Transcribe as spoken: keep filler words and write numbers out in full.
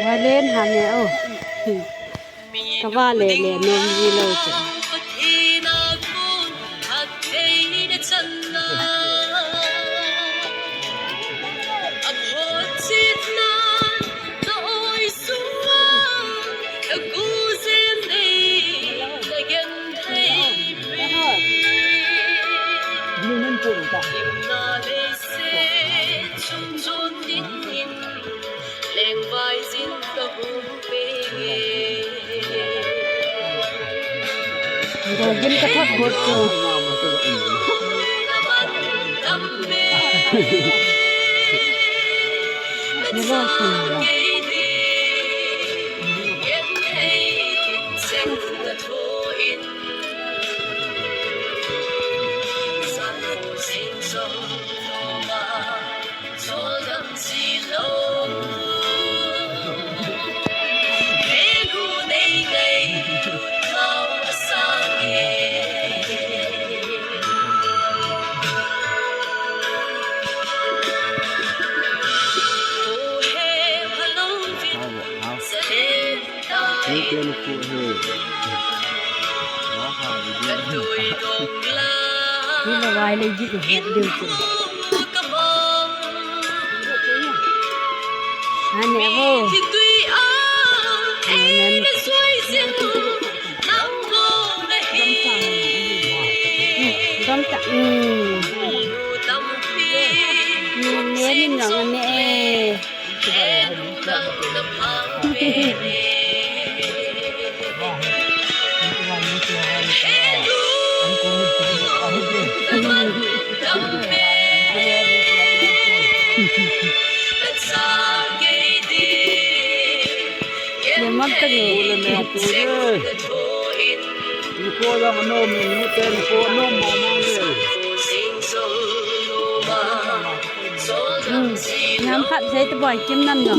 Valen ha ne o. Ka vale le nom ji lo che. Lengvai zin ka hum pe nge. Gogin ka thak bot ko. Ni ba ko. Ni pen ku he. Ni la wai le ji du he du ku. Ane ho. Amen. Dom ta. Mm. Ni ni ni nong ne. Lemon tang. Ule me apu ye. Ni ko la no me ni te ni ko no ma ma ye. Hmm. Ngam khat sai te boi kim nam no.